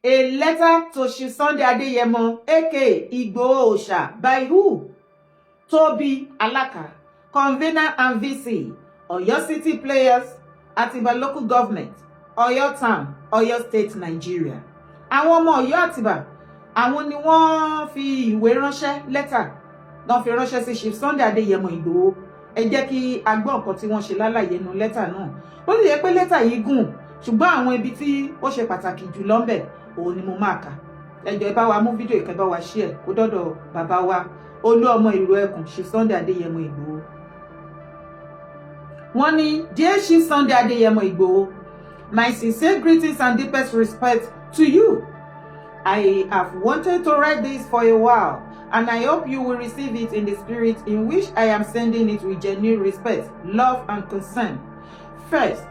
A letter to Chief Sunday Adeyemo, aka Igboho Oòṣà, by who? Tobi Alaka, convener and VC, Oyo City Players, Atiba Local Government, Oyo Town, Oyo State, Nigeria. Àwọn ọmọ Ọ̀yọ́ Àtìbà, àwọn ni wọ́n fi ìwé ránṣẹ́, lẹ́tà lọ́n fi ránṣẹ́ sí Chief Sunday Adéyẹmọ Ìgbòho. Ẹ jẹ́ kí a gbọ́ nǹkan tí wọ́n ṣe lálàyé nu lẹ́tà náà. Ó sì yẹ pé lẹ́tà yìí gùn, ṣùgbọ́n àwọn ibi tí ó ṣe pàtàkì jù lọ́nbẹ̀ òun ni mo máa kà. Ẹ jọ̀ọ́, ẹ bá wa mú fídíò ìkẹ́, bá wa share kó dọ́dọ̀ bàbá wa olú ọmọ ìlú ẹkùn, Chief Sunday Adéyẹmọ Ìgbòho. Wọ́n ní, "Dear Chief Sunday Adéyẹmọ Ìgbòho, my sincere greetings and deepest respect to you. I have wanted to write this for a while, and I hope you will receive it in the spirit in which I am sending it, with genuine respect, love, and concern. First,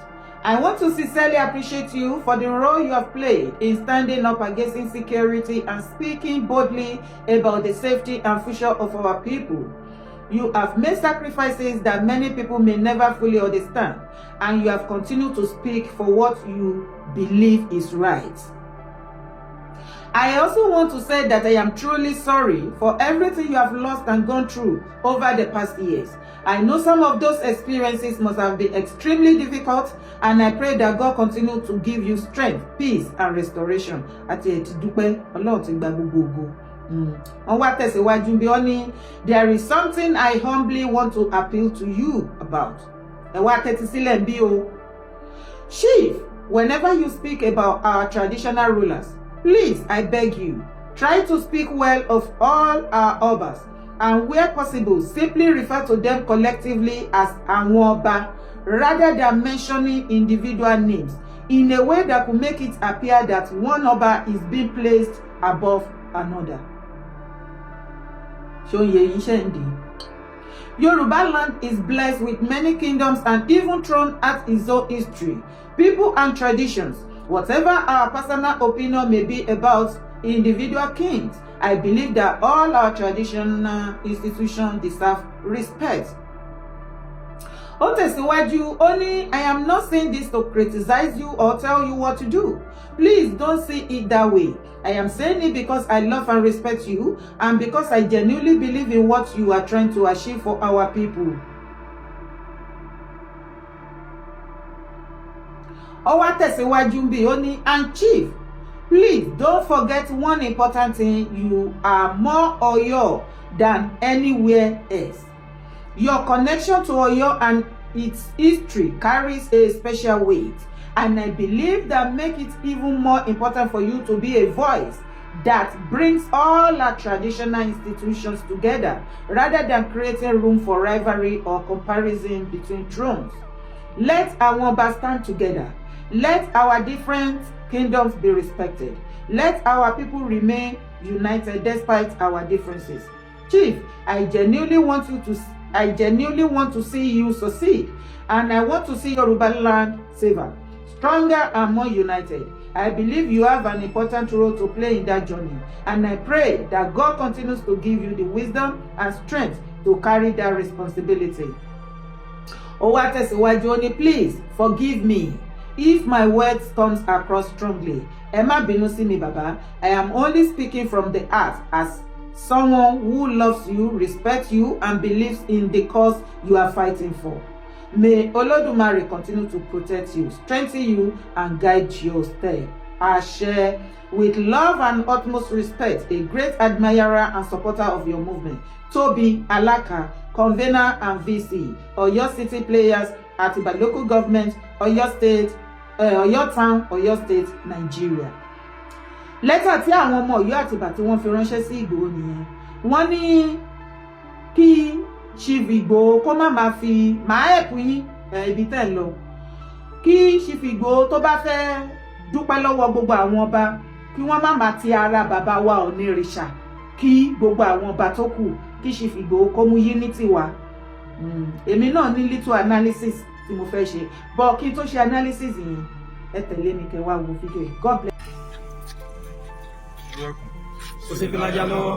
I want to sincerely appreciate you for the role you have played in standing up against insecurity and speaking boldly about the safety and future of our people. You have made sacrifices that many people may never fully understand, and you have continued to speak for what you believe is right. I also want to say that I am truly sorry for everything you have lost and gone through over the past years. I know some of those experiences must have been extremely difficult, and I pray that God continue to give you strength, peace, and restoration." Àti ẹ̀ ti dúpẹ́, Ọlọ́run ti gba gbogbo ògo. Wọ́n wá tẹ̀síwájú bí wọ́n ní, "There is something I humbly want to appeal to you about." Ẹ wá tẹ́tí sílẹ̀ bí o. "Chief, whenever you speak about our traditional rulers, please, I beg you, try to speak well of all our Obas, and where possible, simply refer to them collectively as àwọn ọba rather than mentioning individual names in a way that could make it appear that one Oba is being placed above another." Ṣó ń yé yín? Ṣe ń dì í? "Yoruba land is blessed with many kingdoms, and even throne has its own history, people and traditions. Whatever our personal opinion may be about individual kings, I believe that all our traditional institutions deserve respect." Ó tẹ̀síwájú, ó ní, "I am not saying this to criticize you or tell you what to do. Please don't see it that way. I am saying it because I love and respect you and because I genuinely believe in what you are trying to achieve for our people." Ó wá tẹ̀síwájú bí ó ní, "And Chief, please don't forget one important thing: you are more Oyo than anywhere else. Your connection to Oyo and its history carries a special weight, and I believe that make it even more important for you to be a voice that brings all our traditional institutions together rather than creating room for rivalry or comparison between thrones. Let our Ọba stand together. Let our different kingdoms be respected. Let our people remain united despite our differences. Chief, I genuinely want to see you succeed, and I want to see Yoruba land safer, stronger and more united. I believe you have an important role to play in that journey, and I pray that God continues to give you the wisdom and strength to carry that responsibility." Ó wá tẹ̀síwájú, ó ní, "Please forgive me if my words comes across strongly." Ẹ má bínú sí mi, bàbá. "I am only speaking from the heart as someone who loves you, respects you and believes in the cause you are fighting for. May Olódùmarè continue to protect you, strengthen you and guide your step. Àṣẹ. With love and utmost respect, a great admirer and supporter of your movement, Tobi Alaka, convener and VC, Oyo City Players, Atiba Local Government, Oyo State, Oyo Town, Oyo State, Nigeria." Lẹ́tà tí àwọn ọmọ Ọ̀yọ́ Àtìbà tí wọ́n fi ránṣẹ́ sí Ìgbòho nìyẹn. Wọ́n ní kí Chief Ìgbòho kó má máa fi máa ẹ̀pù yín ibi tẹ́ ń lọ, kí Chief Ìgbòho tó bá fẹ́ dúpẹ́ lọ́wọ́ gbogbo àwọn ọba, kí wọ́n má máa ti ara bàbá wa Ọ̀nìrìṣà kí gbogbo àwọn ọba tó kù, kí Chief Ìgbòho kó mú unity wá. Èmi náà ní little analysis tí mo fẹ́ ṣe bọ́. Kí n tó ṣe analysis yẹn, ẹ tẹ̀lé mi kẹ́ wá wo fídíò yìí. God bless. Ó ṣe fi lájà lọ́wọ́,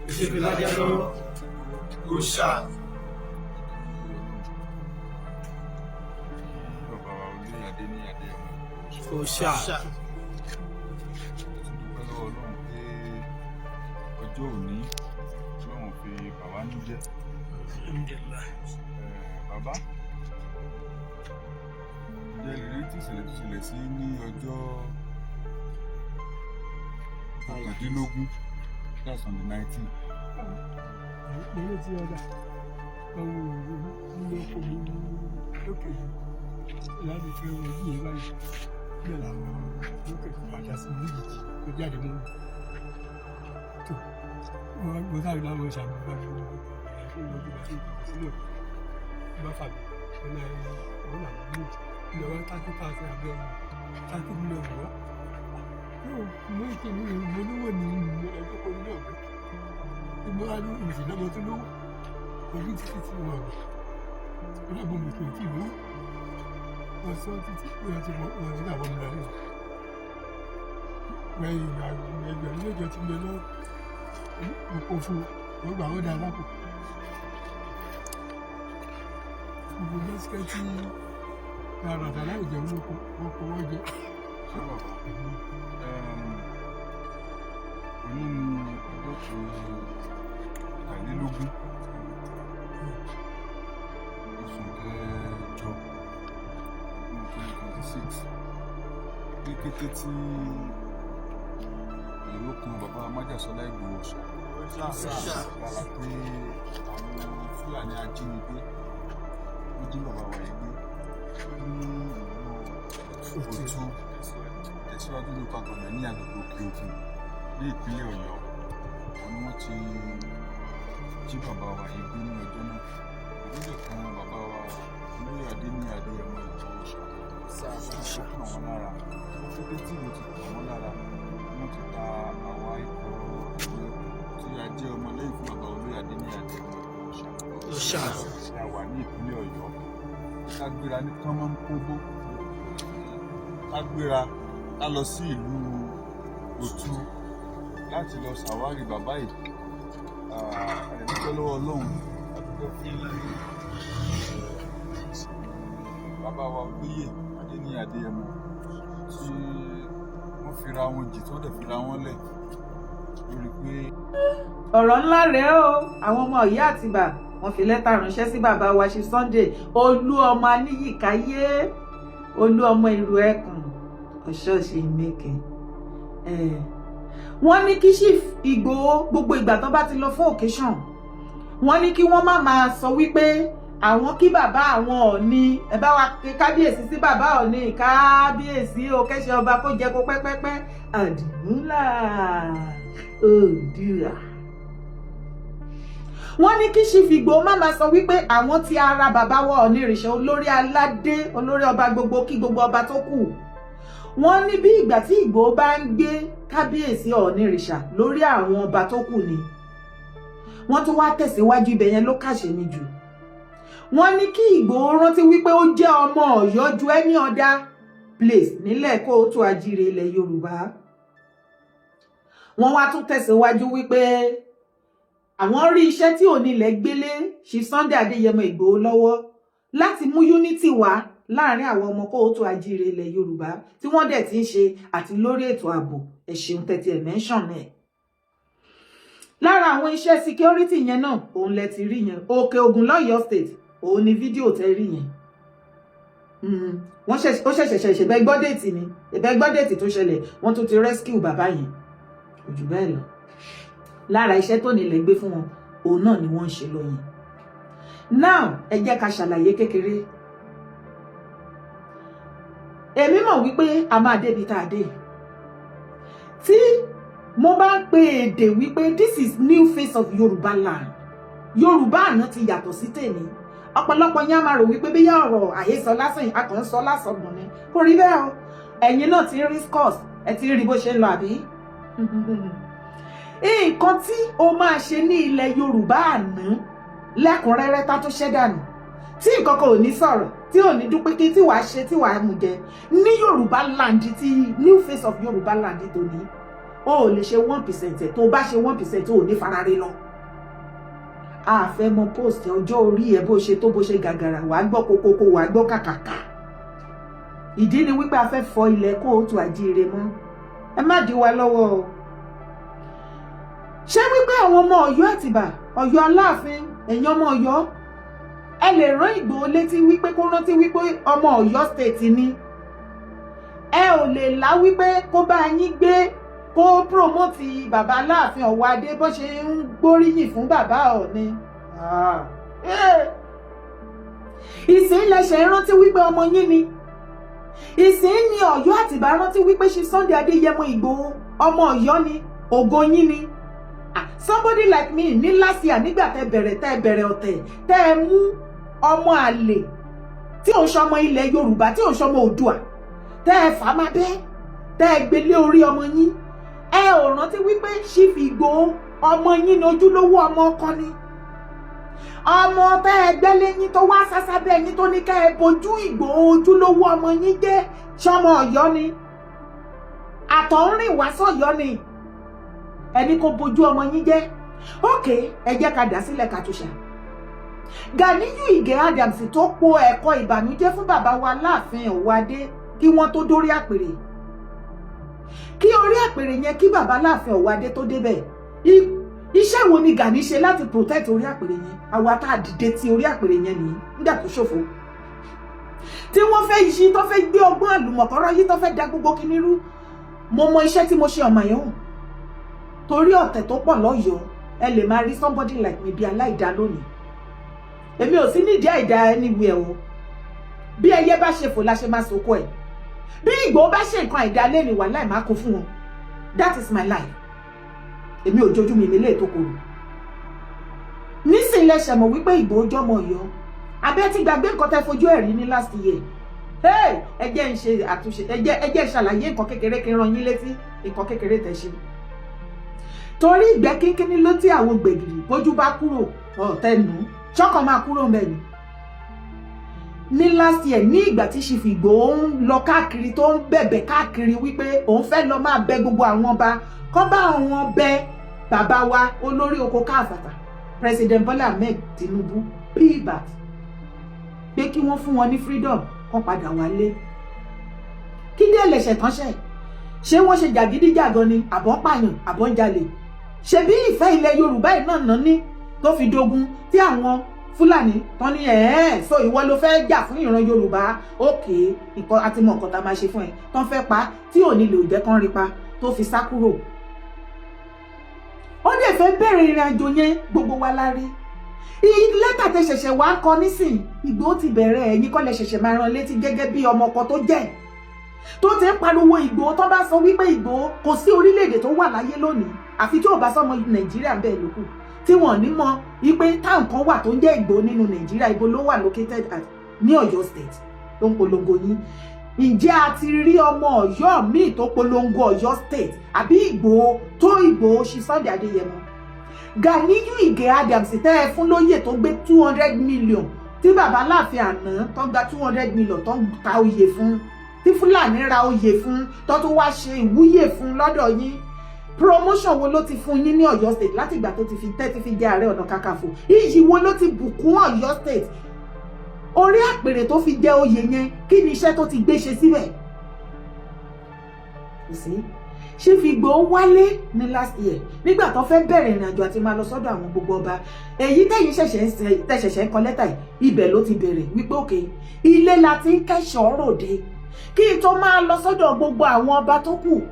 ó ṣe fi lájà lọ́wọ́. Òòṣà. Òòṣà. Ọjọ́ òní, Ọlọ́run fi bàbá ní jẹ́. Alhamdulillah. Bàbá, ǹjẹ́ lè rántí ìṣẹ̀lẹ̀ tó ṣẹlẹ̀ sí ní ọjọ́ 19, that's on the 19? Lórí tí ọjà àwọn òwò ní oko mi lókè yìí láti fi owó yìí báyìí, bẹ́ẹ̀ làwọn lókè tó padà sí méjìjì tó jáde mọ́ mi tó wọ́n mo sáré láwọn ìṣàmì bá mi wọ́n lọ́jọ́ bá sí ìgbà sílẹ̀ bá fà mí wọn náà wọn làwọn mú ilẹ̀ wọn 30,000 abẹ́ wọn 30 million wá yóò mú ìkíni mo lówó ní ẹjọ́ kò ní ọ̀gbẹ́ ìmọ̀ àánú ìsìn lọ́mọ tó lówó ojú títí tí wọ́n rẹ̀ ọlọ́gbọ̀n mi kò tí ì lówó wọ́n sọ títí wọ́n ti wọ́n wọ́n ti àwọn ọmọ rẹ̀ lẹ́yìn 2000 tí mo lọ mo kó fún wọn gbà wọ́n dá lápò gbogbo bísíkẹ́ẹ̀tì ra bàtà láì jẹun lóko wọ́n kó wọ́n jẹ. Ṣé bàbá, òní ni ọjọ́ 23 oṣù kẹjọ ọdún 2026. Ní kété tí èrò kan bàbá Májàsọ́lá Ìgbòho lára pé àwọn Fúlàní ajínigbé wọ́n jí bàbá wa yìí gbé ní ìlú Òtún Tẹ̀síwájú Local Government ní agbègbè Òkè Ògùn ní ìpínlẹ̀ Ọ̀yọ́, òun ni wọ́n ti jí bàbá wa yìí gbé ní ọjọ́ náà. Ìdílé kan bàbá wa olóyè Adéníyì Adéyẹmọ Ìgbòho ṣá ó kàn wọ́n lára. Kété tí ìlú ti kàn wọ́n lára, wọ́n ti ta àwa ikọ̀ ẹgbẹ́ tí a jẹ́ ọmọlẹ́yìn fún bàbá olóyè Adéníyì Adéyẹmọ Ìgbòho ṣá tí a wà ní ìpínlẹ̀ Ọ̀yọ́ ká gbéra ní kánmọ́nkóbó, ká gbéra ká lọ sí ìlú Òtù láti lọ ṣàwárí bàbá yìí. A dẹ̀ dúpẹ́ lọ́wọ́ Ọlọ́run, a dúpẹ́ fún bàbá wa olóyè Adéníyì Adéyẹmọ tí wọ́n fira wọn jì, tí wọ́n dẹ̀ fira wọn lẹ̀ lórí pé Ọ̀rọ̀ ńlá rèé o. Àwọn ọmọ ìyá Àtìbà, wọ́n fi lẹ́tà ránṣẹ́ sí bàbá wa ṣe Sunday Olú ọmọ Aníyìkáyé, Olú ọmọ Ìrù Ẹkùn ọ̀ṣọ́ọ̀ṣì mẹ́kẹ́. Wọ́n ní kí Chief Ìgbòho, gbogbo ìgbà tó bá ti lọ fún occasion, wọ́n ní kí wọ́n má máa sọ wípé àwọn kí bàbá àwọn Ọ̀ọ̀ni, ẹ bá wa ké kábíyèsí sí bàbá Ọ̀ọ̀ni, kábíyèsí o, kẹ́sẹ̀ ọba kó jẹ kó pẹ́pẹ́pẹ́ àdìmúlà Oòduà. Wọ́n ní kí Chief Ìgbòho má máa sọ wípé àwọn ti ara bàbá wa Ọ̀ọ̀nìrìṣà, olórí aládé, olórí ọba gbogbo, kí gbogbo ọba tó kù. Wọ́n ní bí ìgbà tí Ìgbòho bá ń gbé kábíyèsí Ọ̀ọ̀nìrìṣà lórí àwọn ọba tó kù ni. Wọ́n tún wá tẹ̀síwájú, ibẹ̀ yẹn ló kàṣe mi jù. Wọ́n ní kí Ìgbòho rántí wípé ó jẹ́ ọmọ Ọ̀yọ́ ju any other place nílẹ̀ kóòtù àjíire ilẹ̀ Yorùbá. Wọ́n wá tún tẹ̀síwájú wípé àwọn rí iṣẹ́ tí onílẹ̀ gbélé Chief Sunday Adéyẹmọ Ìgbòho lọ́wọ́ láti mú unity wá láàrin àwọn ọmọ kóòtù àjíire ilẹ̀ Yorùbá, tí wọ́n dẹ̀ ti ń ṣe, àti lórí ètò ààbò. Ẹ ṣeun tẹ́tí ẹ̀ mention ẹ̀. Lára àwọn iṣẹ́ security yẹn náà, òun lẹ ti rí yẹn. Òkè Ògùn lọ́yọ̀ọ́ State, òun ni fídíò tẹ́ rí yẹn. Wọ́n ó ṣẹ̀ṣẹ̀ ṣẹ̀ṣẹ̀ bẹ́ẹ̀ gbọ́ date ni, ìbẹ́ gbọ́ date tó ṣẹlẹ̀, wọ́n tún ti rescue bàbá yẹn. Kò jù bẹ́ẹ̀ lọ. Lára iṣẹ́ tó nílẹ̀ gbé fún wọn, òun náà ni wọ́n ń ṣe lọ yẹn. Now, ẹ jẹ́ ká ṣàlàyé kékeré. Èmi mọ̀ wípé a máa débi tá a dé tí mo bá ń pe èdè wípé this is new face of Yorùbá land. Yorùbá àná ti yàtọ̀ sí tèmi. Ọ̀pọ̀lọpọ̀ yẹn á máa rò wípé bí yá ọ̀rọ̀ àhesọ lásán yìí, a kàn ń sọ lásán gbọ̀n ni. Kò rí bẹ́ẹ̀ o. Ẹ̀yin náà ti ń rí scores, ẹ ti ń rí bó ṣe ń lọ, àbí? Nǹkan tí o máa ṣe ní ilẹ̀ Yorùbá àná lẹ́kùnrẹ́rẹ́ tá tó ṣẹ́ dànù, tí nǹkan kan ò ní sọ̀rọ̀, tí ò ní dúpẹ́ kí tí wàá ṣe, tí wàá mú jẹ ní Yorùbá land, ti new face of Yorùbá land tòní, o ò lè ṣe 1%. Ẹ̀ tó bá ṣe 1%, o ò ní farare lọ. A fẹ́ mọ post ọjọ́ orí ẹ, bó ṣe tó, bó ṣe gàgàrà, wàá gbọ́ kokoko, wàá gbọ́ kàkàkà. Ìdí ni wípé a fẹ́ fọ ilẹ̀ kóòtù àjíire mọ́. Ẹ má dí wa lọ́wọ́ o. Ṣé wípé àwọn ọmọ Ọ̀yọ́ Àtìbà, Ọ̀yọ́ Aláàfin, ẹ̀yin ọmọ Ọ̀yọ́, ẹ lè rán Ìgbòho létí wípé kó rántí wípé ọmọ Ọ̀yọ́ State ni? Ẹ ò lè lá wípé kó bá yín gbé, kó promote bàbá Aláàfin Ọ̀wọ́adé bó ṣe ń gbóríyìn fún bàbá Ọ̀ọ̀ni. Ìsìn lẹsẹ̀ rántí wípé ọmọ yín ni. Ìsìn ni Ọ̀yọ́ Àtìbà rántí wípé ṣe Sunday Adéyẹmọ Ìgbòho, ọmọ Ọ̀yọ́ ni, ògo yín ni. Somebody like me ní last year, nígbà tẹ́ bẹ̀rẹ̀ ọ̀tẹ̀, tẹ́ ẹ mú ọmọ àlè tí ò ń ṣọmọ ilẹ̀ Yorùbá, tí ò ń ṣọmọ Oòduà, tẹ́ ẹ fà má bẹ́, tẹ́ ẹ gbélé orí ọmọ yín, ẹ ò rántí wípé Chief Ìgbòho, ọmọ yín ni, ojúlówó ọmọ ọkọ ni, ọmọ tẹ́ ẹ gbẹ́lé yín tó wá sásá bẹ́ẹ̀ yín, tó ní ká ẹ bojú Ìgbòho, ojúlówó ọmọ yín jẹ́, ṣọmọ Ọ̀yọ́ ni, àtọ̀húnrìn wá sọ̀yọ́ ni, ẹni kò bojú ọmọ yín jẹ́. Ókè, ẹ jẹ́ ká dà sílẹ̀ ká tó ṣe. Ganiyu Ige Adams tó po ẹ̀kọ́ ìbànújẹ́ fún bàbá wa Láàfin Ọ̀wọ́adé kí wọ́n tó dórí àpèrè, kí orí àpèrè yẹn, kí bàbá Láàfin Ọ̀wọ́adé tó débẹ̀, iṣẹ́ wo ni Gani ṣe láti protect orí àpèrè yẹn? Àwa tá a dìde ti orí àpèrè yẹn nìyí nígbà tó ṣòfò, tí wọ́n fẹ́ yí, tó fẹ́ gbé ọgbọ́n àlùmọ̀kọ́rọ́ yí, tó fẹ́ da gbogbo kinní rú. Mo mọ iṣẹ́ tí mo ṣe ọmọ yẹn hàn torí ọ̀tẹ̀ tó pọ̀ lọ́yọ̀ọ́. Ẹ lè máa rí somebody like me bí aláìdá lónìí. Èmi ò sí nídìí àìdá anywhere o. Bí ẹyẹ bá ṣe fò la ṣe máa sòkò ẹ̀. Bí Ìgbòho bá ṣe nǹkan àìdá lẹ́nu, wà láì máa kó fún wọn. That is my life. Èmi ò jojú mi lè tó korò. Nísìnyí lẹ ṣẹ̀mọ̀ wípé Ìgbòho jọmọ Ọ̀yọ́. Abẹ́ ti gbàgbé nǹkan tẹ́ fojú ẹ̀ rí ní last year? Hey, ẹ jẹ́ ń ṣe àtúnṣe, ẹ jẹ́ ń ṣàlàyé nǹkan kékeré kí n rán yín létí nǹkan kékeré tẹ́ ṣe. Torí ìgbẹ́ kínkínní ló tí àwọn gbẹ̀gìrì bójú bá kúrò ọ̀tẹ̀ nù, ṣọ́kàn máa kúrò ń bẹ̀ ni. Ní last year, ní ìgbà tí Chief Ìgbòho ń lọ káàkiri, tó ń bẹ̀bẹ̀ káàkiri wípé òun fẹ́ lọ máa bẹ gbogbo àwọn ọba kọ́ bá àwọn bẹ bàbá wa olórí oko káàfàtà, President Bola Ahmed Tinubu pbat, pé kí wọ́n fún wọn ní freedom kán padà wálé. Kí dé lẹ̀ṣẹ̀ tán ṣẹ̀? Ṣé wọ́n ṣe jàgídíjàgan ni, àbọ̀ ń pààyàn, àbọ̀ ń jalè? Ṣebí ìfẹ́ ilẹ̀ Yorùbá yìí náà ná ní tó fi dogun tí àwọn Fúlàní tán ní ẹ̀ẹ́n so ìwọ ló fẹ́ jà fún ìran Yorùbá, òkè nǹkan àti mọ̀ nǹkan tá a máa ṣe fún ẹ, tán fẹ́ pa tí ò ní lè jẹ́ kán rí pa, tó fi sá kúrò. Ó dẹ̀ fẹ́ bẹ̀rẹ̀ ìrìn àjò yẹn, gbogbo wa la rí lẹ́tà tẹ ṣẹ̀ṣẹ̀ wá ń kọ nísìn. Ìgbòho ti bẹ̀rẹ̀, ẹ̀yin kọ́ lẹ ṣẹ̀ṣẹ̀ máa rán létí gẹ́gẹ́ bí ọmọ ọkọ tó jẹ́, tó ti ń pariwo Ìgbòho. Tó bá sọ wípé Ìgbòho, kò sí orílẹ̀-èdè tó wà láyé lónìí, àfi tí ò bá sọmọ Nàìjíríà bẹ́ẹ̀ lókù, tí wọ́n ní mọ̀ wípé táwọn kan wà tó ń jẹ́ Ìgbòho nínú Nàìjíríà. Ibo ló wà located at? Ní Ọ̀yọ́ State tó ń polongo yín. Ǹjẹ́ a ti rí ọmọ Ọ̀yọ́ míì tó polongo Ọ̀yọ́ State àbí Ìgbòho tó Ìgbòho ṣi Sunday Adéyẹmọ? Ganiyu Ige Adams tẹ́ ẹ fún lóyè, tó gbé 200 million, tí bàbá Láàfin àná tó gba 200 million, tó ń ta oyè fún, tí Fúlàní ra oyè fún, tó tún wá ṣe ìwúyè fún lọ́dọ̀ yín, promotion wo ló ti fún yín ní Ọ̀yọ́ State láti ìgbà tó ti fi tẹ́ ti fi jẹ́ Ààrẹ Ọ̀nà Kakanfò? Iyì wo ló ti bùkún Ọ̀yọ́ State? Orí àpèrè tó fi jẹ́ oyè yẹn, kí ni iṣẹ́ tó ti gbé ṣe síbẹ̀? Kò sí. Ṣé fi Ìgbòho wálé ní last year, nígbà tó fẹ́ bẹ̀rẹ̀ ìrìn àjò àti máa lọ sọ́dọ̀ àwọn gbogbo ọba, èyí tẹ̀yìn ṣẹ̀ṣẹ̀ ń kọ lẹ́tà yìí, ibẹ̀ ló ti bẹ̀rẹ̀ wípé òkè ilé la ti ń kẹ́ṣọ̀ọ́ ròde, kí n tó máa lọ sọ́dọ̀ gbogbo àwọn ọba tó kù,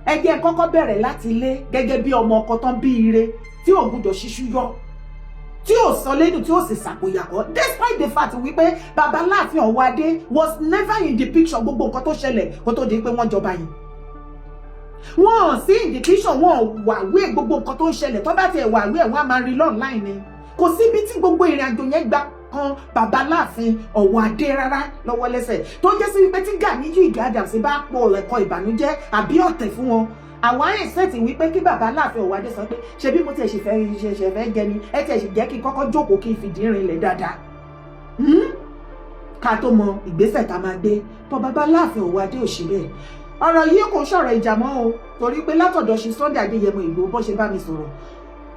ẹ jẹ́ n kọ́kọ́ bẹ̀rẹ̀ láti ilé, gẹ́gẹ́ bí ọmọ ọkọ tán bí ire tí ò gbúdọ̀ ṣíṣú yọ, tí ò sọ lẹ́nu, tí ò sì ṣàpòyàkọ́. Despite the fact wípé baba Láàfin Ọ̀wọ́adé was never in the picture, gbogbo nǹkan tó ṣẹlẹ̀ kó tó di pé wọ́n jọba yìí, wọ́n sí in the picture, wọ́n wà wé gbogbo nǹkan tó ń ṣẹlẹ̀. Tó bá tiẹ̀ wà wé ẹ̀, wọ́n á máa rí online ni. Kò síbi tí gbogbo ìrìn àjò yẹn gbà kan baba Láàfin Ọ̀wọ́adé rárá lọ́wọ́ lẹ́sẹ̀, tó jẹ́ sí wípé tí Ganiyu Ige Adams bá pọ̀ ẹ̀kọ́ ìbànújẹ́ àbí ọ̀tẹ̀ fún wọn, àwọn àìsẹ̀tì wípé kí bàbá Láàfin Ọ̀wọ́adé sọ pé ṣebí mo tiẹ̀ ṣe fẹ́ ṣe fẹ́ jẹ ni, ẹ tiẹ̀ sì jẹ́ kí n kọ́kọ́ jókòó, kí n fìdí rinlẹ̀ dáadáa ká tó mọ ìgbésẹ̀ tá a máa gbé bọ́. Bàbá Láàfin Ọ̀wọ́adé ò ṣe bẹ́ẹ̀. Ọ̀rọ̀ yìí kò sọ̀rọ̀ ìjà mọ́ o, torí pé látọ̀dọ̀ ṣe Sunday Adéyẹmọ Ìgbòho, bọ́ ṣe bá mi sọ̀rọ̀,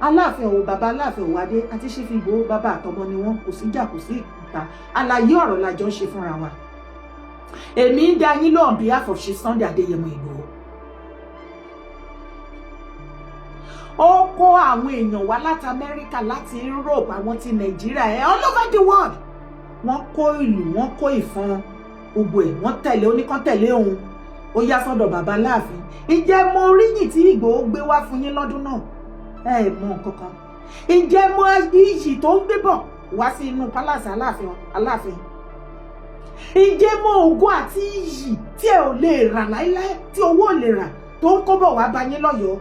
Aláàfin Ọ̀wọ̀, bàbá Aláàfin Ọ̀wọ́adé àti Chief Ìgbòho, bàbá àtọmọ ni wọn. Kò síjà, kò sí ìta, àlàyé ọ̀rọ̀ la jọ ń ṣe fúnra wa. Èmi ń dá yín lọ on behalf of Chief Sunday Adéyẹmọ Ìgbòho. Ó kó àwọn èèyàn wá láti Amẹ́ríkà, láti Europe, àwọn ti Nàìjíríà ẹ̀, all over the world. Wọ́n kó ìlú, wọ́n kó ìfọn, gbogbo ẹ̀, wọ́n tẹ̀lé oníkan tẹ̀lé òun. Ó yá sọ́dọ̀ bàbá láàfin. Ǹjẹ́ mo ríyìn tí Ìgbòho gbé wá fún yín lọ́dún náà? Ẹ mọ nǹkan kan. Ǹjẹ́ mo iyì tó ń gbé bọ̀ wá sí inú palace Aláàfin? Aláàfin, ǹjẹ́ mo ògo àti iyì tí ẹ ò lè rà láíláí, tí owó ò lè rà, tó ń kó bọ̀ wá bá yín lọ́yọ̀ọ́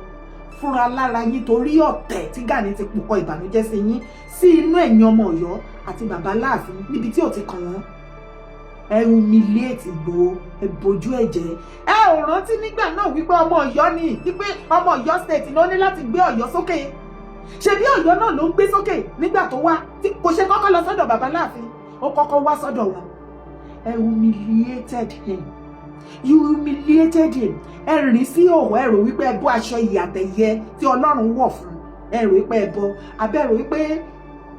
fúnra lára yín, torí ọ̀tẹ̀ tí Gani ti pòkọ ìbànújẹ́ sí yín sí inú, ẹ̀yin ọmọ Ọ̀yọ́ àti bàbá láàfin, níbi tí ò ti kàn wọ́n? Ẹ humiliate Ìgbòho, ẹ bójú ẹ jẹ́. Ẹ ò rántí nígbà náà wípé ọmọ Ọ̀yọ́ ni, wípé ọmọ Ọ̀yọ́ State ló ní láti gbé Ọ̀yọ́ sókè. Ṣebí Ọ̀yọ́ náà ló ń gbé sókè nígbà tó wá, tí kò ṣe kọ́kọ́ lọ sọ́dọ̀ bàbá láàfin, ó kọ́kọ́ wá sọ́dọ̀ wọn. Ẹ humiliated him, you humiliated him. Ẹ rìn sí òwò, ẹ rò wípé ẹ bọ́ aṣọ ìyàtẹ̀yẹ tí Ọlọ́run wọ̀ fún. Ẹ rò wípé ẹ bọ́ abẹ́, rò wípé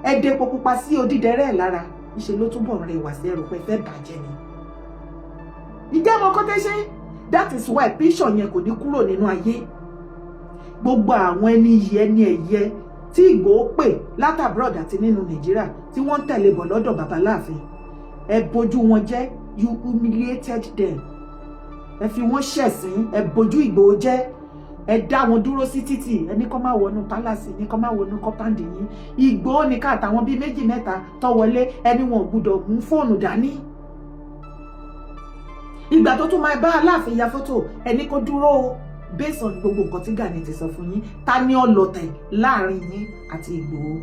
ẹ dé epo pupa sí odídẹrẹ́ ẹ̀ lára, ìṣe ló túbọ̀ rẹwà sí. Ẹ rò pé fẹ́ bàjẹ́ ni. Ìjẹ́ ọmọ kó tẹ́ ṣe. That is why picture yẹn kò ní kúrò nínú ayé gbogbo àwọn ẹni yìí, ẹni ẹ̀yẹ tí Ìgbòho pè láti abroad àti nínú Nàìjíríà tí wọ́n ń tẹ̀lé bọ̀ lọ́dọ̀ bàbá láàfin. Ẹ bójú wọn jẹ́, you humiliated them. Ẹ fi wọ́n ṣẹ̀sín, ẹ bójú Ìgbòho jẹ́, ẹ dá wọn dúró sí títì, ẹ ní kó má wọnú palace, ní kó má wọnú compound yín. Ìgbòho ní ká àtàwọn bíi méjì mẹ́ta tó wọlé, ẹni wọn ò gbúdọ̀ mú fóònù dání. Ìgbà tó tún máa bá Aláàfin ya fọ́tò, ẹni kó dúró o, based on gbogbo nǹkan tí Gani ti sọ fún yín. Ta ni ọlọ̀tẹ̀ láàrin yín àti Ìgbòho?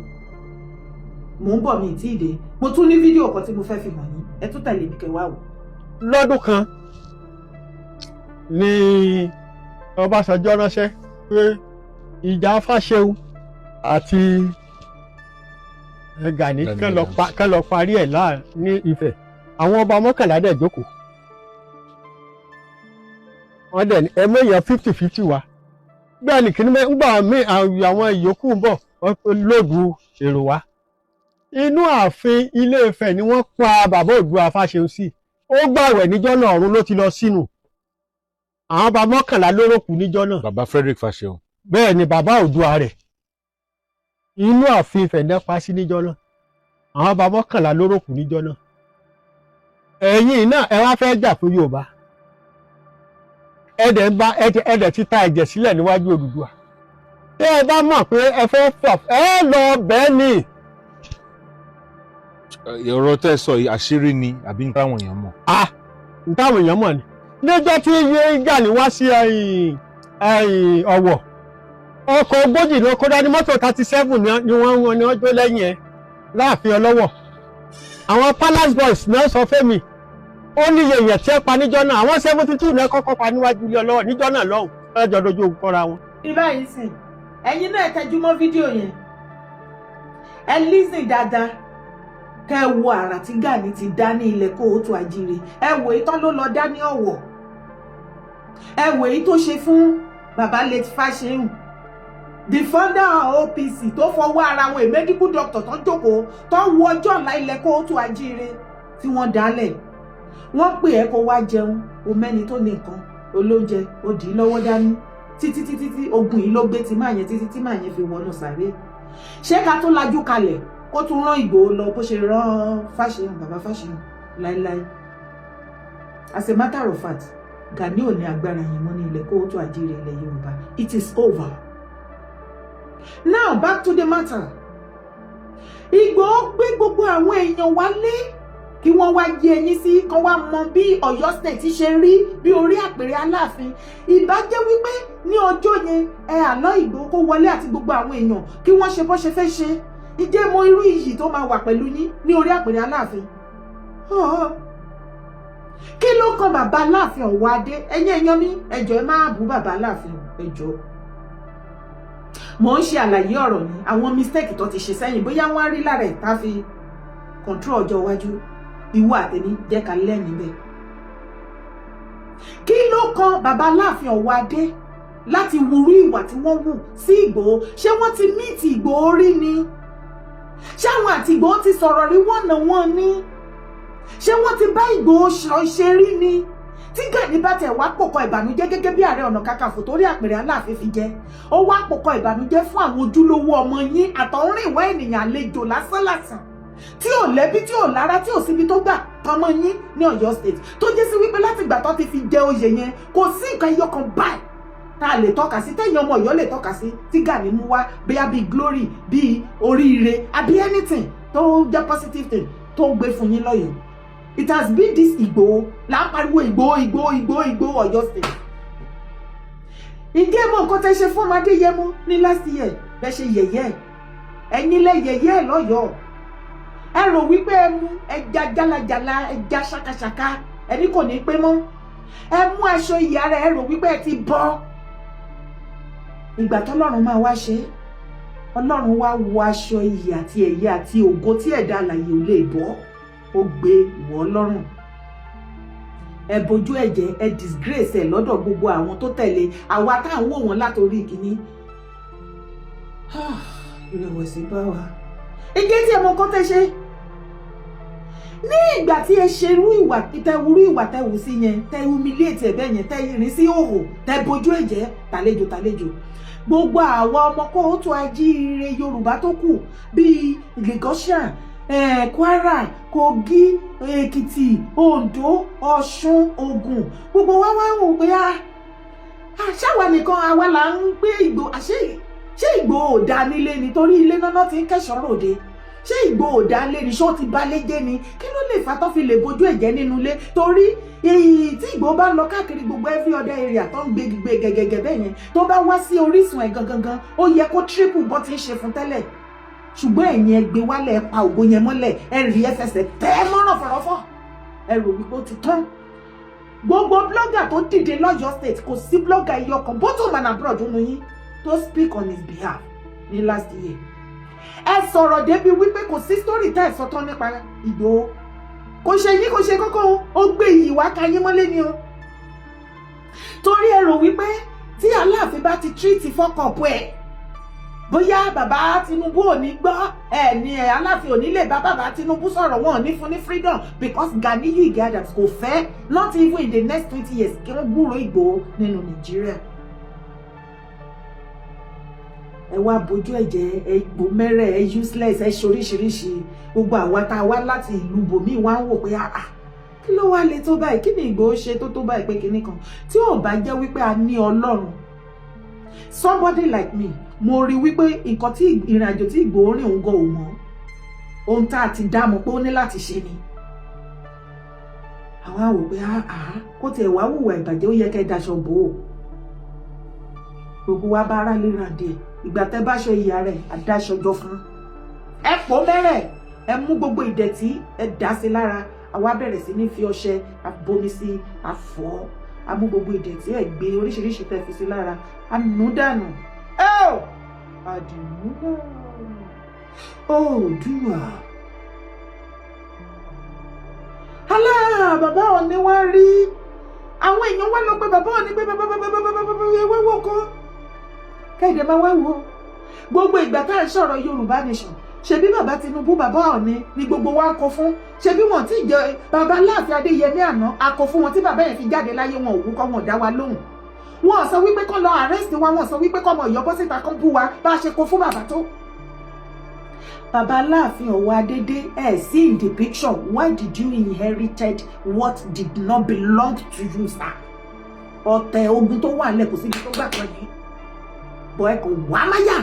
Mò ń bọ̀, mi ì tí ì dé. Mo tún ní fídíò kan tí mo fẹ́ fi hàn yín. Ẹ tún tẹ̀lé mi kẹwàá wò. Lọ́dún kan ní Ọbásanjọ́ ránṣẹ́ pé ìjà Fáṣẹ̀hùn àti Gani kán lọ parí ẹ̀ láà ní Ifẹ̀. Àwọn ọba 11 dẹ̀ jókòó, wọ́n dẹ̀ ní ẹ mẹ́yàn 50-50 wá. Bẹ́ẹ̀ ni kìíní ńgbà mí àwọn ìyókù ń bọ̀, wọ́n lóògùn èrò wá. Inú ààfin Ilé Ifẹ̀ ni wọ́n pa bàbá Oòduà Fáṣẹ̀hùn sí. Ó gbàwẹ̀ níjọ́ náà, ọ̀run ló ti lọ sínú. Àwọn ọba 11 ló rókù níjọ́ náà. Bàbá Frederick Fáṣẹ̀hùn. Bẹ́ẹ̀ ni, bàbá Oòduà rẹ̀, inú ààfin Ifẹ̀ náà pa sí níjọ́ náà. Àwọn ọba 11 ló rókù níjọ́ náà. Ẹ̀yin náà, ẹ wá fẹ́ jà fún Yorùbá, ẹ dẹ̀ ń bá ẹ dẹ̀ ti ta ẹ̀jẹ̀ sílẹ̀ níwájú Odùduwà. Tẹ́ ẹ bá mọ̀ pé ẹ fẹ́ fà, ẹ lọ bẹ́ẹ̀ ni. Ọ̀rọ̀ tẹ́ ẹ sọ yìí, àṣírí ni àbí nǹkan àwọn èèyàn mọ̀? Ah, n táwọn èèyàn mọ̀ ni. Níjọ́ tí Gani wá sí Ọ̀wọ̀, ọkọ̀ 40 ló kó dání, mọ́tò 37 ni wọ́n jó lẹ́yìn ẹ̀ láàfin Ọlọ́wọ̀. Àwọn palace boys náà sọ fẹ́mi, ó ní iye èèyàn tí ẹ pa níjọ́ náà. Àwọn 72 náà kọ́kọ́ pa níwájú ilé Ọlọ́wọ̀ níjọ́ náà lọ́hùn, lọ́jọ́ dojú ogun kọ́ra wọn. Ibà yìí sìn, ẹ̀yin náà tẹjú mọ́ fídíò yẹn, ẹ listen dáadáa, kẹ́ ẹ wo àrà tí Gani ti dá ní ilẹ̀ kóòtù àjíire. Ẹ wò èyí tán ló lọ dá ní Ọ̀wọ̀, ẹ wò èyí tó ṣe fún bàbá late Fáṣẹ̀hùn, the founder of OPC, tó fọwọ́ ara wọn, a medical doctor tó jókòó, tó wo ọjọ́ ọ̀la ilẹ̀ kóòtù àjíire tí wọ́n dálẹ̀. Wọ́n pè ẹ́ kó wá jẹun, o mẹ́ni tó ní nǹkan olóúnjẹ, ó dì í lọ́wọ́ dání títí títí tí ogun yìí ló gbé tí máa yẹn, títí tí máa yẹn fi wọnú sàárè. Ṣé ká tó lajú kalẹ̀ kó tún rán Ìgbòho lọ bó ṣe rán Fáṣẹ̀hùn, bàbá Fáṣẹ̀hùn láéláé? As a matter of fact, Gani ò ní agbára yẹn mọ́ ní ilẹ̀ kóòtù àjíire ilẹ̀ Yorùbá. It is over now. Back to the matter. Ìgbòho gbé gbogbo àwọn èèyàn wálé kí wọ́n wá yé ẹyin sí, kán wá mọ bí Ọ̀yọ́ State ṣe rí bí orí àpèrè Aláàfin. Ìbá jẹ́ wípé ní ọjọ́ yẹn ẹ àlọ́ Ìgbòho kó wọlé àti gbogbo àwọn èèyàn kí wọ́n ṣe bó ṣe fẹ́ ṣe, ìjẹ́ mọ irú iyì tó máa wà pẹ̀lú yín ní orí àpèrè Aláàfin? Kí ló kan bàbá Aláàfin Ọ̀wọ́ Adé? Ẹ̀yin èèyàn mi, ẹjọ́, ẹ máa bú bàbá Aláàfin, ẹjọ́. Mò ń ṣe àlàyé ọ̀rọ̀ ni, àwọn mistake tó ti ṣe sẹ́yìn, bóyá wọ́n á rí lára ẹ̀ tá fi control ọjọ́ iwájú. Ìwọ àtẹ̀mí, jẹ́ ká lẹ́ẹ̀ níbẹ̀. Kí ló kan bàbá Aláàfin Ọ̀wọ́ Adé láti wúrú ìwà tí wọ́n wù sí Ìgbòho? Ṣé wọ́n ti meet Ìgbòho rí ni? Ṣé àwọn àti Ìgbòho ti sọ̀rọ̀ rí wọ́n nà wọ́n ní? Ṣé wọ́n ti bá Ìgbòho ṣe rí ni? Tí Gani bá tẹ̀ wá pòkọ ìbànújẹ́ gẹ́gẹ́ bí Ààrẹ Ọ̀nà Kakanfò torí àpèrè Aláàfin fi jẹ́, ó wá pòkọ ìbànújẹ́ fún àwọn ojúlówó ọmọ yín, àtọ̀húnrìnwá ènìyàn, àlejò lásánlàsàn tí ò lẹ́bí, tí ò lára, tí ò síbi tó gbà tọmọ yín ní Ọ̀yọ́ State, tó jẹ́ sí wípé láti ìgbà tó ti fi jẹ oyè yẹn, kò sí nǹkan ẹyọ kan báyìí tá a lè tọ́ka sí, tẹ́yìn ọmọ Ọ̀yọ́ lè tọ́ka sí, tí Gani mú wá, bóyá bíi glory, bíi oríire, àbí anything tó jẹ́ positive thing tó gbé fún yín lọ́yọ̀ọ́. It has been this Ìgbòho là ń pariwo, Ìgbòho, Ìgbòho, Ìgbòho, Ìgbòho, Ọ̀yọ́ State. Ǹjẹ́ mọ nǹkan tẹ́ ṣe fún ọmọdé Yẹmú ní last year? Bẹ́ẹ̀ ṣe yẹ̀yẹ́, ẹ̀yin lẹ yẹ̀yẹ́ ẹ̀ lọ́yọ̀ọ́. Ẹ rò wípé ẹ mú ẹja jálajàla, ẹja ṣakaṣaka, ẹni kò ní pé mọ́. Ẹ mú aṣọ ìyá rẹ, ẹ rò wípé ẹ ti bọ́. Ìgbà tọ́lọ́run máa wá ṣe, Ọlọ́run wá wọ aṣọ iyì àti ẹ̀yẹ àti ògo tí ẹ̀dá alààyè ò lè bọ́, ó gbé wọ̀ Ọlọ́run. Ẹ bojú ẹ̀jẹ̀, ẹ disgrace ẹ lọ́dọ̀ gbogbo àwọn tó tẹ̀lé. Àwa tá à ń wò wọ́n látòrí ìkíní, ìrẹ̀wẹ̀sì bá wa. Ìjẹ́ tí ẹ mọ nǹkan tẹ́ ṣe ní ìgbà tí ẹ ṣe irú ìwà tẹ wúrú, ìwà tẹ wù sí yẹn, tẹ humiliate ẹ bẹ́ẹ̀ yẹn, tẹ rìn sí òhò, tẹ bojú ẹ̀jẹ̀ tàlejò tàlejò, gbogbo àwa ọmọ kóòtù ajíire Yorùbá tó kù bíi Lagosian, Kwara, Kogi, Èkìtì, Oǹdó, Ọ̀ṣun, Ògùn, gbogbo wa wá wò pé ṣáwa nìkan àwa là ń gbé Ìgbò àṣé? Ṣé Ìgbò ò dá nílé ni? Torí ilé náà ti ń kẹ̀ṣọ́ ròde. Ṣé Ìgbò ò dá lé ni? Ṣó ti balẹ̀ jẹ́ ni? Kí ló lè fa tó fi lè bojú ẹ̀jẹ̀ nínú ilé? Torí èyí tí Ìgbò bá lọ káàkiri gbogbo every other area tó ń gbé gbé gẹ́gẹ́gẹ́ bẹ́ẹ̀ yẹn, tó bá wá sí orísun ẹ̀ gangan gan, ó yẹ kó triple bọ́ ti ń ṣe fún tẹ́lẹ̀. Ṣùgbọ́n ẹ̀yin ẹ gbé wálẹ̀, ẹ pa ògo yẹn mọ́lẹ̀, ẹ rí ẹ fẹsẹ̀ tẹ́ ẹ mọ́ràn fọ̀rọ̀fọ̀. Ẹ rò wípé ó ti tán. Gbogbo blogger tó dìde lọ́yọ̀ State, kò sí blogger ẹyọ kan, both home and abroad, nínú yín tó speak on his behalf ní last year. Ẹ sọ̀rọ̀ débi wípé kò sí story tẹ́ ẹ sọ tán nípa Ìgbòho. Kò ṣe yín, kò ṣe kókó, ó gbé iyì wá ka yín mọ́lé ni o. Torí ẹ rò wípé tí Aláàfin bá ti treat fọ́kànpọ̀ ẹ̀, bóyá bàbá Tinubu ò ní gbọ́ ẹ ní ẹ, Aláàfin ò ní lè bá bàbá Tinubu sọ̀rọ̀, wọn ò ní fún ní freedom, because Ganiyu Ige Adams kò fẹ́, not even in the next 20 years, kí wọ́n gbúròó Ìgbòho nínú Nàìjíríà. Ẹ wá bójú ẹ̀jẹ̀, ẹ gbò mẹ́rẹ̀, ẹ useless, ẹ ṣoríṣiríṣi. Gbogbo àwa tá a wá láti ìlú bòmíì wá ń wò pé, ah, kí ló wá le tó báyìí? Kí ni Ìgbòho ṣe tó tó báyìí pé kinní kan? Tí ò bá jẹ́ wípé a ní Ọlọ́run, somebody like me, mo rí wípé nǹkan tí ìrìn àjò tí Ìgbòho rìn, òun gan ò mọ̀. Ohun tá a ti dá mọ̀ pé ó ní láti ṣe ni. Àwọn àwò pé àá kó tiẹ̀ wá hùwà ìbàjẹ́, ó yẹ kẹ́ ẹ daṣọ bò ó. Gbogbo wa bá ara lè ràn díẹ̀. Ìgbà tẹ́ bá ṣe ìyá rẹ̀ àdáṣọjọ fún ẹ, pò mẹ́rẹ̀, ẹ mú gbogbo ìdẹ̀tí, ẹ dà sí lára. Àwa bẹ̀rẹ̀ sí ní fi ọṣẹ abomi sí àfọ̀, amú gbogbo ìdẹ̀tí ẹ gbé oríṣiríṣi tẹ́ fi sí lára, ànú dànù. Àdìmúlà Oòduà alá bàbá Ọ̀ní wá rí àwọn èèyàn wá lọ pé bàbá Ọ̀ní, pé bàbá bàbá bàbá bàbá bàbá wá wò kọ́ kẹ́hìndé máa wá wò. Gbogbo ìgbà tá à ń sọ̀rọ̀ Yorùbá nation, ṣebí bàbá Tinubu, bàbá Ọ̀ní ni gbogbo wa kọ fún. Ṣebí wọn tí jẹ bàbá Láàfin Adéyẹmí àná akọ fún wọn, tí bàbá yẹn fi jáde láyé, wọn ò wúkọ́, wọn ò dá wa lóhùn. Wọn sọ wípé kán lọ arrest wa, wọn sọ wípé kọ́mọ Ọ̀yọ́ bọ́ síta kán bú wa bá a ṣe kó fún bàbá tó. Bàbá Aláàfin Ọ̀wọ́ Adédé ẹ̀ sí in the picture. Why did you inherited what did not belong to you, sir? Ọ̀tẹ̀ ogun tó wà lẹ̀ kò síbi tó gbà kan yìí bọ̀, ẹ kò wá máyà.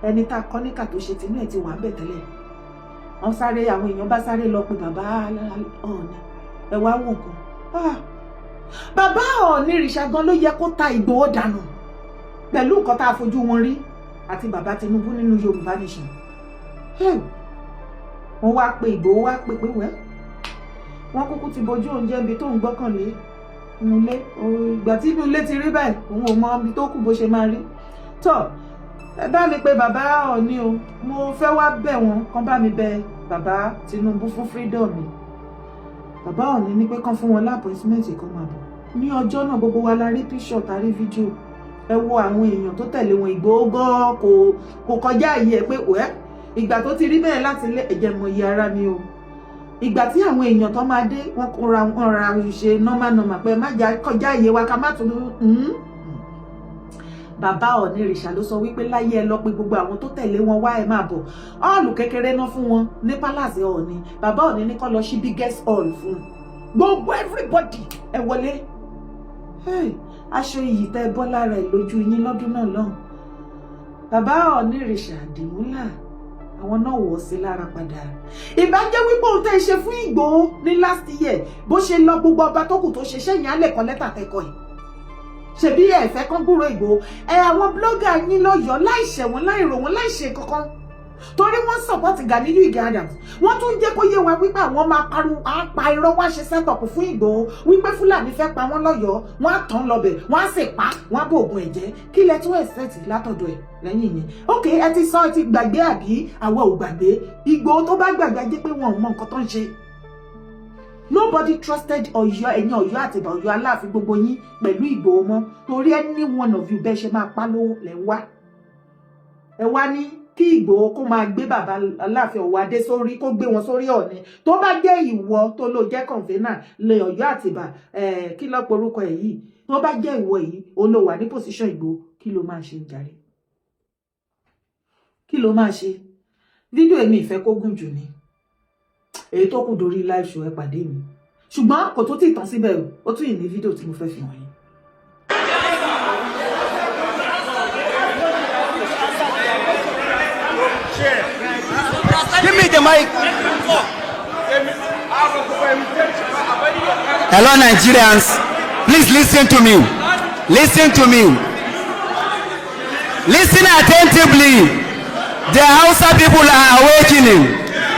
Ẹni tá a kọ́ níkà tó ṣe tinú ẹ̀ ti wà ń bẹ̀ tẹ́lẹ̀. Wọ́n sáré, àwọn èèyàn bá sáré lọ pé bàbá Ọọ̀ni. Ẹ wá wò nǹkan, bàbá Ọọ̀ni rìṣà gan ló yẹ kó ta Ìgbòho dànù pẹ̀lú nǹkan tá a fojú wọn rí àti bàbá Tinubu nínú Yorùbá nation. Wọ́n wá pe Ìgbòho, wá pé pé wẹ́ wọ́n kúkú ti bojú oúnjẹ ibi tó ń gbọ́kànlé inú ilé. Ìgbà tí inú ilé ti rí báyìí, òun ò mọ ibi tó kù bó ṣe máa rí. Tọ́ ẹ bá mi pe bàbá Ọọ̀ni o, mo fẹ́ wá bẹ̀ wọ́n, kán bá mi bẹ̀ bàbá Tinubu fún freedom mi. Bàbá Ọọ̀ni ní pé kán fún wọn l'appointment, kan máa bọ̀ ní ọjọ́ náà. Gbogbo wa la rí píṣọ̀, tá rí fídíò. Ẹ wo àwọn èèyàn tó tẹ̀lé wọn. Ìgbòho gan kò kọjá àyè ẹ pé wẹ́ ìgbà tó ti rí bẹ́ẹ̀ láti ilé ẹ̀jẹ̀ mọ iye ara mi o. Ìgbà tí àwọn èèyàn tó máa dé, wọn kóra wọn ra ṣe normal normal pé má jà kọjá ìyè wa ká má tún. Bàbá Ọ̀nìrìṣà ló sọ wípé láyé, ẹ lọ pé gbogbo àwọn tó tẹ̀lé wọn wá, ẹ máa bọ̀. Hall kékeré náà fún wọn ní palace Ọ̀ọ̀ni. Bàbá Ọ̀ọ̀ni ní kó lọ sí biggest hall fún gbogbo everybody, ẹ wọlé. Aṣọ iyì tẹ bọ́ lára ẹ̀ lójú yín lọ́dún náà lọ́hùn, bàbá Ọ̀nìrìṣà Àdìmúlà, àwọn náà wọ̀ sí lára padà. Ìbá jẹ́ wípé ohun tẹ́ ẹ ṣe fún Ìgbòho ní last year, bó ṣe lọ gbogbo ọba tó kù tó ṣe sẹ́yìn á lè kọ lẹ́tà tẹ́kọ̀ ẹ̀. Ṣebí ẹ fẹ́ kán gbúrò Ìgbòho ẹ, àwọn blogger yín lọ́yọ̀ọ́, láì ṣẹ̀wọ̀n, láì rò wọ́n, láì ṣe kankan, torí wọ́n support Ganiyu Ige Adams. Wọ́n tún jẹ́ kó yé wa wípé àwọn máa pariwo, á pa irọ́, wá ṣe set-up fún Ìgbòho wípé Fúlàní fẹ́ pa wọ́n lọ́yọ̀ọ́. Wọ́n á tán lọ́bẹ̀, wọ́n á sì pa wọ́n, á bò ògùn ẹ̀jẹ̀. Kí lẹ tún expect látọ̀dọ̀ ẹ̀ lẹ́yìn yẹn? Ok, ẹ ti sọ, ẹ ti gbàgbé àbí? Àwa ò gbàgbé. Ìgbòho tó bá gbàgbé, ajé pé wọn ò mọ nǹkan tó ń ṣe. Nobody trusted Ọ̀yọ́, ẹ̀yin Ọ̀yọ́ àtìbà, Ọ̀yọ́ Aláàfin, gbogbo yín pẹ̀lú Ìgbòho mọ́, torí any one of you bẹ́ẹ̀ ṣe máa pa lówó lẹ́ ń wá. Ẹ wá ní kí Ìgbòho kó máa gbé bàbá Aláàfin Ọ̀wọ́adé sórí, kó gbé wọn sórí Ọ̀ọ̀ni. Tó bá jẹ́ ìwọ tó ló jẹ́ convener lè Ọ̀yọ́ Àtìbà, kí ló porúkọ ẹ̀ yìí, tó bá jẹ́ ìwọ yìí ó ló wà ní position Ìgbòho, kí ló máa ṣe jàre? Kí ló máa ṣe? Fídíò èmi ìfẹ́ kó gùn jù ni, èyí tó kù dórí live show, ẹ pàdé mi. Ṣùgbọ́n kò tó tí ì tán síbẹ̀ o, ó tún yìí ní fídíò tí mo fẹ́ fi hàn yín. Give me the mic. Hello, Nigerians. Please listen to me. Listen to me. Listen attentively. The Hausa people are awakening.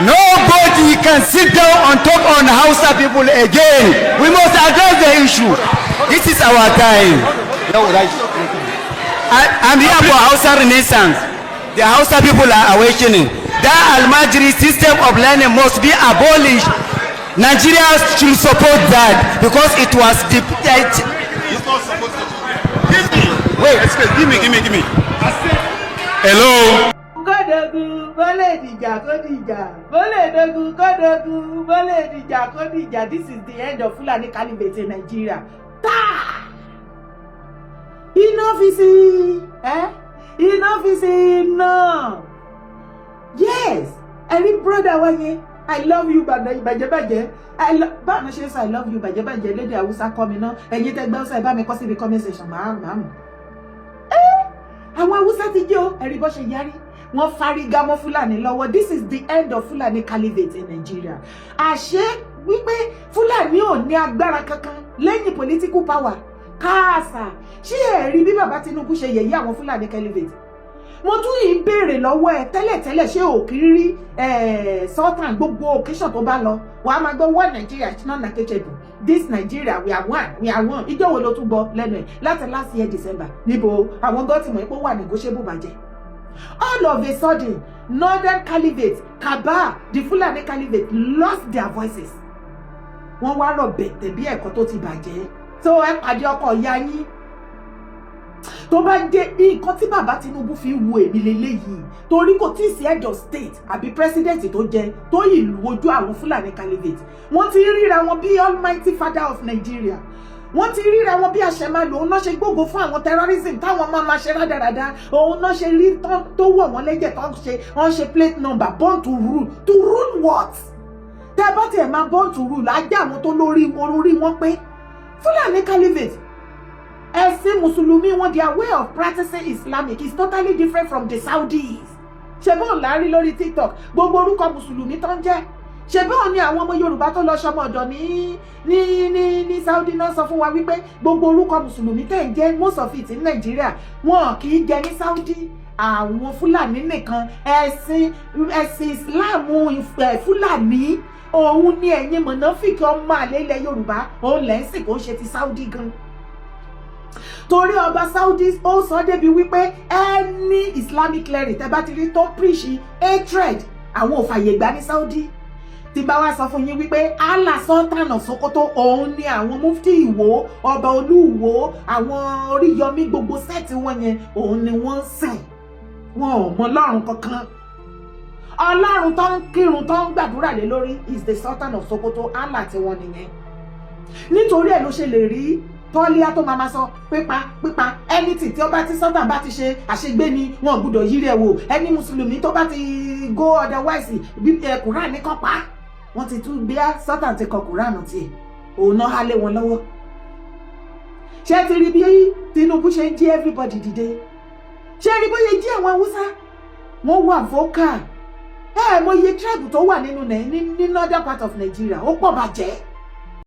Nobody can sit down and talk on Hausa people again. We must address the issue. This is our time. I'm here for Hausa Renaissance. The Hausa people are awakening. That Almajiri system of learning must be abolished. Nigeria should support that because it was the. It, It's not supposed to. Give me. Wait. Excuse, give me, give me, give me. Hello. Kódógún bó lè dìjà, kó dìjà. Bó lè dógún, kódógún. Bó lè dìjà, kó dìjà. This is the end of Fulani Caliphate in Nigeria. Táà iná fi sí ẹ, iná fi sí iná. Yes, ẹ̀rí brother wa yẹn, "I love you" bàjẹ́bàjẹ́. Báwo ṣe ń sọ "I love you" bàjẹ́bàjẹ́ lédè Haúsá? Kọ́ mi ná. Ẹ̀yin tẹ́ gbọ́ Haúsá, ẹ bá mi kọ́ síbi comment section, màá màá mọ̀. Àwọn Haúsá ti jẹ́ o. Ẹ̀rí bọ́ ṣe yarí, wọ́n fárígá mọ́ Fúlàní lọ́wọ́. This is the end of Fulani Caliphate in Nigeria. Àṣé wípé Fúlàní ò ní agbára kankan lẹ́yìn political power káàsà. Ṣé ẹ rí bí bàbá Tinubu ṣe yẹ̀yẹ́ àwọn Fúlàní Caliphate? Mo tún yìí ń béèrè lọ́wọ́ ẹ tẹ́lẹ̀tẹ́lẹ̀, ṣé ò kí rí sultan gbogbo occasion tó bá lọ, wàá máa gbọ́, "One Nigeria is not negotiable. This Nigeria, we are one, we are one." Ìjọ wo ló tún gbọ́ lẹ́nu ẹ̀ láti last year December? Níbo àwọn gọ́ọ̀tì mọ̀ pé ó wà negotiable bàjẹ́? All of a sudden, Northern Caliphate, Kaba, the Fulani Caliphate lost their voices. Wọ́n wá rọ̀ bẹ̀tẹ̀ bí ẹ̀kọ́ tó ti bàjẹ́ tó. Ẹ pàdé ọkọ̀ ìyá yín. Tó bá jẹ́ nǹkan tí bàbá Tinubu fi wo èmi leléyìí, torí kò tí ì sí head of state àbí president tó jẹ tó ìlú ojú àwọn Fúlàní Caliphate. Wọ́n ti ríra wọn bí almighty father of Nigeria, wọ́n ti ríra wọn bí àṣẹmáàlú. Òun náà ṣe gbógo fún àwọn terrorism táwọn máa máa ṣe rádaràda. Òun náà ṣe rí tó wọ̀ wọ́n lẹ́jẹ̀ tó ń ṣe. Wọ́n ṣe plate number, born to rule. To rule what? Tẹ́ bá tiẹ̀ máa born to rule, ajá àwọn tó lórí wọn, orí wọn pé Fúlàní Caliphate, ẹ̀sìn mùsùlùmí wọn, their way of practicing Islamic is totally different from the Saudis. Ṣe bóun là ń rí lórí TikTok, gbogbo orúkọ mùsùlùmí tó ń jẹ́? Ṣe bóun ni àwọn ọmọ Yorùbá tó lọ ṣọmọ ọ̀dọ̀ ní Saudi náà sọ fún wa wípé gbogbo orúkọ mùsùlùmí tẹ̀ ń jẹ́, most of it ní Nàìjíríà, wọn kì í jẹ ní Saudi, àwọn Fúlàní nìkan. Ẹ̀sìn Islam Fúlàní òun ni ẹ̀yin mọ̀nàfíkì ọmọ àlè ilẹ̀ Yorùbá òun lẹ́ ń sìn, kò ń ṣe ti Saudi gan, torí ọba Saudi ó sọ débi wípé any Islamic cleric tẹ́ bá ti rí tó preach hatred, àwọn ò fàyè gbà ní Saudi. Tí bá wá sọ fún yín wípé Allah Sultan of Sokoto, òun ni àwọn mufti Ìwó, ọba Olúwo, àwọn Oríyọmí, gbogbo set wọn yẹn, òun ni wọ́n ń sìn. Wọn ò mọ Ọlọ́run kankan. Ọlọ́run tó ń kírun, tó ń gbàdúrà lé lórí is the Sultan of Sokoto, Allah tí wọ́n nìyẹn. Nítorí ẹ̀ ló ṣe lè rí tọ́líà tó máa ma sọ pípa pípa anything tí ó bá ti Sultan bá ti ṣe, àṣegbé ni, wọn ò gbúdọ̀ yírí ẹ̀ wò. Ẹni mùsùlùmí tó bá ti go otherwise, bí ẹ Quran ní kàn pa, wọ́n ti tún gbé Sultan ti kọ Quran tiẹ̀, òun náà há lé wọn lọ́wọ́. Ṣé ti rí bí Tinubu ṣe ń jí everybody dìde? Ṣé rí bóyá jí àwọn Haúsá, wọ́n wà vocal. Ẹ mọ iye tribe tó wà nínú ní northern part of Nigeria, ó pọ̀ bàjẹ́.